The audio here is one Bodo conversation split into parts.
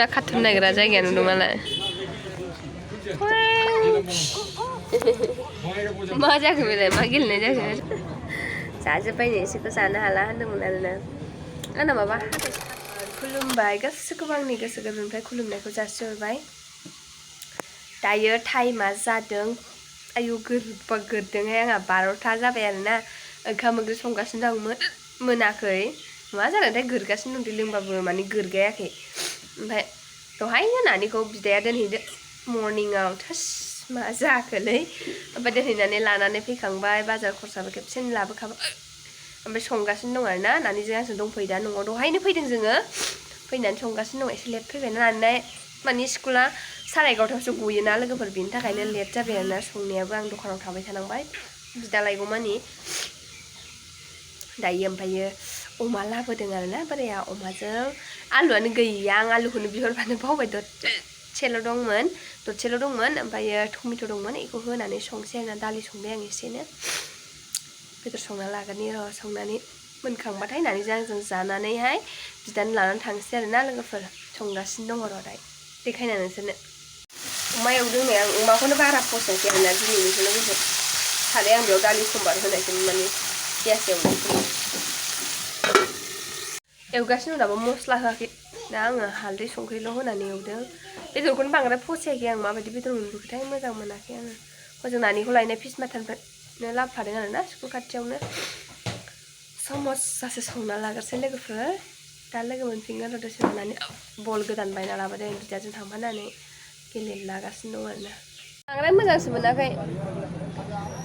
खाथुम नागिरा जायगाया नुदों मालाय मा जाखो बेलाय मा गेलेनाय जाखो जाजोब्बाय नै एसेखौ जानो हाला होनदोंमोन आरोना आंना माबा खुलुमबाय गासैखौबो आंनि गोसो गोरबोनिफ्राय खुलुमनायखौ जासिहरबाय दायो टाइमा जादों आयु गोरबा गोरदोंहाय आंहा 12था जाबाय आरोना ओंखाम ओंख्रि संगासिनो दं मोनाखै मा जादोंथाय गोरगासिनो दं लोंबाबो माने गोरगायाखै ओमफ्राय दहायनो नानिखौ बिदाया दोनहैदो मर्निंआव थास मा जाखोलै ओमफ्राय दोनहैनानै लानानै फैखांबाय बाजार खरसाबो खेबसेनो लाबोखाबाय ओमफ्राय संगासिनो दं आरोना नानिजों आंजों दंफैयो दा न'आव दहायनो फैदों जोङो फैनानै संगासिनो दं एसे लेट फैबाय नालाय माने स्कुला 11:30 गयोना लोगोफोर बेनि थाखायनो लेट जाबाय आरोना संनायाबो आं दखानाव थाबाय थानांबाय बिदा लायगौमानि दायो ओमफ्रायो अमा लाबोदों आरोना बोराया अमाजों आलुआनो गैया आं आलुखौनो बिहरबानो बावबाय दसेल' दंमोन ओमफ्रायो टमेट' दंमोन बेखौ होनानै संसै आरोना दालि संबाय आं एसेनो बेदर संना लागोननि र' संनानै मोनखांबाथाय नानिजों आंजों जानानैहाय बिदानो लानानै थांसै आरोना लोगोफोर संगासिनो दङ र' दायो देखायना नोंसोरनो अमा एवदों नै आं अमाखौनो बारा फसायाखै आरोना दिनैनिखौनो गोसो सारे आं बेयाव दालि सम्बार होनायखौनो माने पियास एवगासिनो दाबो मस्ला होआखै दा आङो हालदै संख्रिल' होनानै एवदों बेदरखौनो बांद्राय फसायाखै आं माबायदि बेदर मोनबोखोथाय मोजां मोनाखै आङो हजों नानिखौ लायनाय फिसमाथानिफ्रायनो लाबोफादों आरोना स्कुल खाथियावनो सम'सासो संना लाग्रोसै लोगोफोर दा लोगो मोनफिनगोन र' दसे थानानै बल गोदान बायना लाबोदों बिदाजों थांफानानै गेलेनो लागासिनो दं आरोना बांद्राय मोजांसो मोनाखै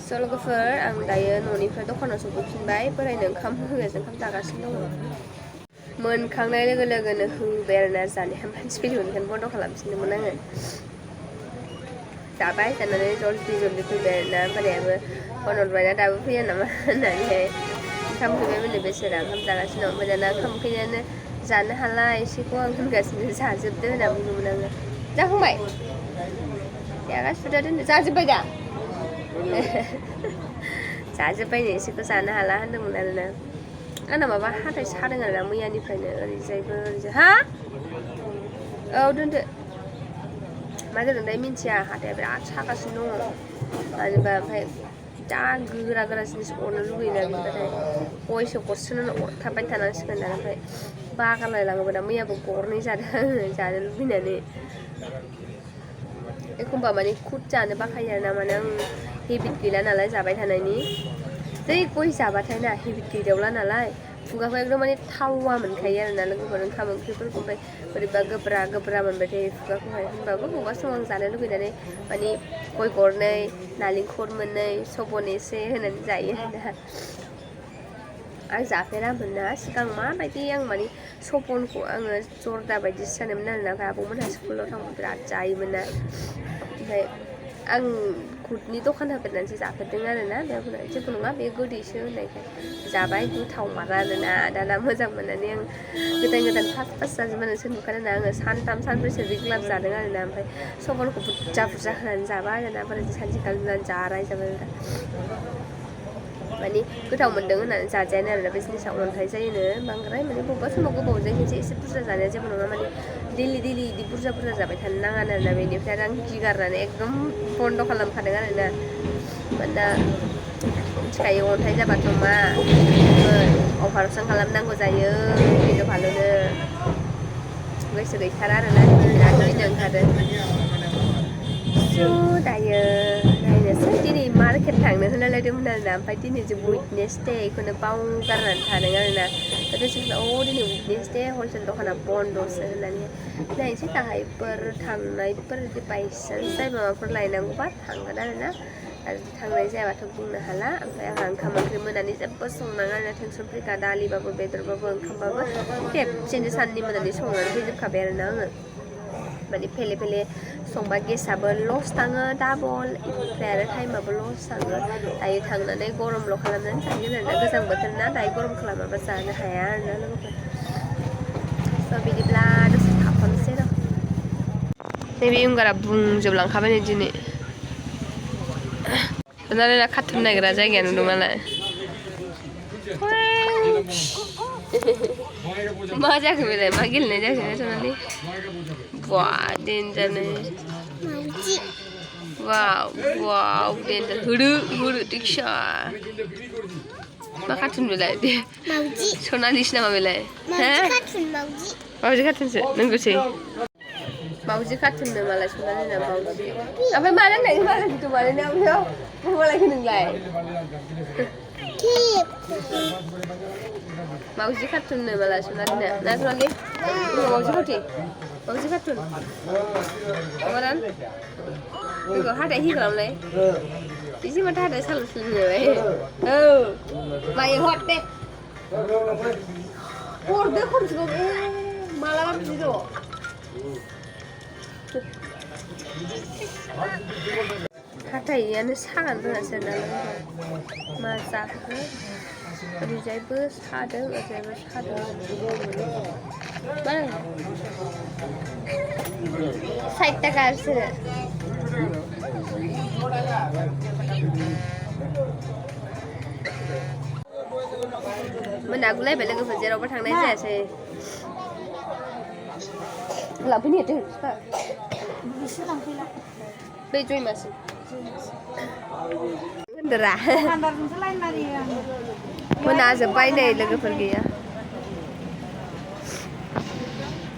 स' लोगोफोर आं दायो न'निफ्राय दखानाव सफैफिनबाय बोरायनो ओंखाम होगासिनो ओंखाम जागासिनो दङ मोनखांनाय लोगो लोगोनो होबाय आरोना जानाया मानसि फैदोंमोन बन्द' खालामफिनदोंमोन आङो जाबाय जानानै जल्दि फैबाय आरोना बोरायाबो फन हरबायना दाबो फैया नामा होननानैहाय ओंखाम उखैबायमोननो बेसोरा ओंखाम जागासिनो दं ओमफ्राय दाना ओंखाम उखैनायानो जानो हाला एसेखौ आं होनगासिनो जाजोबदो होनना बुंदोंमोन आङो जाखांबाय गासिबो दा दोनदो जाजोब्बाय दा जाजोब्बाय नै एसेखौ जानो हाला होनदोंमोन आरोना आंना माबा हाथाय सादों आरोना मैयानिफ्रायनो ओरैजायबो ओरैजाय हा औ दोनदो मा जादोंथाय मिन्थिया हाथाया बिराद सागासिनो दङ मानोबा ओमफ्राय जा गोरा जिनिस अरनो लुगैयोना बिनिफ्राय गयसो गरस्रोनानै अरथाबबाय थानांसिगोन दा ओमफ्राय बागारलायलाङोबो दा मैयाबो गरनै जादों आङो जानो लुगैनानै एखमबा माने खुद जानो बाखायो आरोना माने आं हेबिट गैला नालाय जाबाय थानायनि जै गय जाबाथाय ना हेबिट गैदावला नालाय खुगाखौ एकदम माने थावा मोनखायो आरोना लोगोफोर ओंखाम ओंख्रिफोरखौ ओमफ्राय बोरैबा गोब्रा मोनबाय थायो खुगाखौहाय होनबाबो बबेबा समाव आं जानो लुगैनानै माने गय गरनै नालेंखर मोननै सबन एसे होनानै जायो आरोना आं जाफेरामोन ना सिगां माबायदि आं माने सबनखौ आङो जर्दा बायदिसो सानोमोन आरोना ओमफ्राय आबौमोनहा स्कुलाव थांबा बिराद जायोमोन ना ओमफ्राय आं गुदनि दखान होफेरनानैसो जाफेरदों आरोना बेयाव जेबो नङा बे गोदैसो होननायखाय जाबाय गोथाव मारा आरोना दाना मोजां मोननानै आं गोदान फार्स्ट जाजोबनानैसो नुखादों आङो सानथाम सानब्रैसो रेगुलार जादों आरोना ओमफ्राय सबनखौ बुरजा होनानै जाबाय आरोना बोरै सानसेखालि जाराय जाबाय माने गोथाव मोन्दों होननानै जाजायानो आरोना बे जिनिसा अन्थाइ जायोनो बांद्राय माने बबेबा समाव गोबावजों खेनसे एसे बुरजा जानाया जेबो नङा माने दैलि बिदि बुरजा जाबाय थानो नाङा आरोना बेनिफ्राय आं गिगारनानै एकदम बन्द' खालामखादों आरोना मानोना मिथिखायो अन्थाइ जाबाथ' मा अपारेसन खालामनांगौ जायो गिलु फालुनो गोसो गैथारा आरोना बिराद गिनो ओंखारो स' दायो नायनोसै दिनै मार्केट थांनो होनलायलायदोंमोन आरोना ओमफ्राय दिनै जे उइकनेसडे बेखौनो बावगारनानै थादों आरोना दसेनो दिनै उइकनेसडे हलसेल दखाना बन्द'सो होननानै नायनोसै दाहायफोर थांनायफोर जुदि बायसान्स जाय माबाफोर लायनांगौबा थांगोन आरोना आरो थांनाय जायाबाथ' बुंनो हाला ओमफ्राय आंहा ओंखाम ओंख्रि मोनानि जेबो संनाङा आरोना टेनसन फ्रिखा दालिबाबो बेदरबाबो ओंखामबाबो खेबसेनो साननि मोनानि संनानै फैजोबखाबाय आरोना आङो माने फेले संबा गेसाबो लस थाङो डाबल ओमफ्राय आरो टाइमाबो लस थाङो दायो थांनानै गरमल' खालामनानै जाहैगोन आरोना गोजां बोथोर ना दायो गरम खालामाबा जानो हाया आरोना लोगोफोर स' बिदिब्ला दसे थाथ'नोसै र' नैबे उंगारा बुंजोबलांखाबाय नै दिनै नालाय खाथुम नागिरा जायगाया नुदों मालाय मा जाखो बेलाय मा गेलेनाय जाखो सनालि Wah, danger nih. Mauji. Wow, danger. Hudu diksha. Mak kartun belai dia. Mauji. Sonalis nama belai. Mauji kartun mauji. Mauji kartun sih, nunggu sih. Mauji kartun nih malah Sonalis nama mauji. Apa malah nih malah itu malah nih apa? Malah kena ngelai. Kip. Mauji kartun nih malah Sonalis nih. Nah Sonalis, Mauji kartun. Amaran? Itu ada hilang leh. Isi mata ada salah sendiri leh. Oh, mai hot deh. Deh kok juga malah gitu. 하타이야는 사간 들었잖아. 맞아. 리자이브 사등, 어제브 사등. 맞아. 살다가 스. mình nào cũng lấy về lên cái phần zero bắt thằng này sẽ làm cái nhiệt chứ bây giờ mà Dera. Mana sepai deh lagi pergi ya.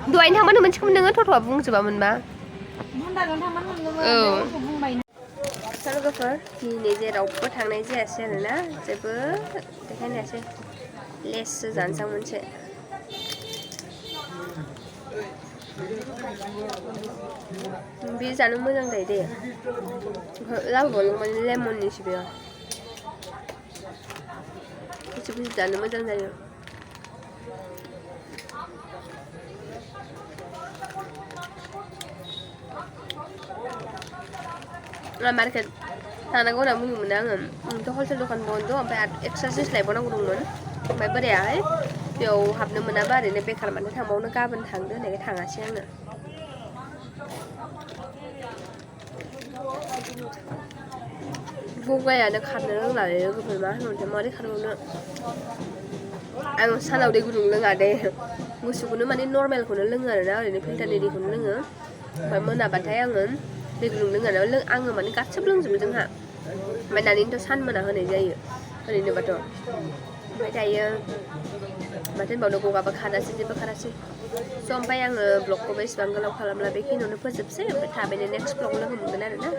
Dua ini hamman mencik mendengar thot bung coba menba. Kalau keper, ini je raupot hang này je asyik na, jebu, dekan asyik les sejansang mencik. Bi जानो मोजां जायो दे लाबोबावनो माने लेमननि सिबिया एसे जानो मोजां जायो मार्केट थांनांगौ होनना बुंदोंमोन आङो थ' हलसेल दखान बन्द ओमफ्राय एक्सारसाइज लायबावनांगौ दंमोन ओमफ्राय बोरायाहाय बेयाव हाबनो मोनाबा ओरैनो बेखार माने थांबावनो गाबोन थांदो होननायखाय थाङासै आङो गगायानो खारनो रोंलालै लोगोफोर मा होनोमोनथाय मारै खारबावनो आं सानाव दै गुदुं लोङा दे गुसुखौनो माने नर्मेलखौनो लोङो आरोना ओरैनो फिल्टारनि दैखौनो लोङो ओमफ्राय मोनाबाथाय आङो दै गुदुं लोङो आरो आङो माने गासिबो लोंजोबो जोंहा ओमफ्राय दानिथ' सान मोना होनाय जायो ओरैनोबाथ' ओमफ्राय दायो माथो होनबावनो गगाबा खारासै जेबो खारासै स' ओमफ्राय आङो ब्लगखौ बेसेबां गोलाव खालामला बेखिनियावनो फोजोबसै ओमफ्राय थाबैनो नेक्स्ट ब्लग लोगो मोनगोन आरोना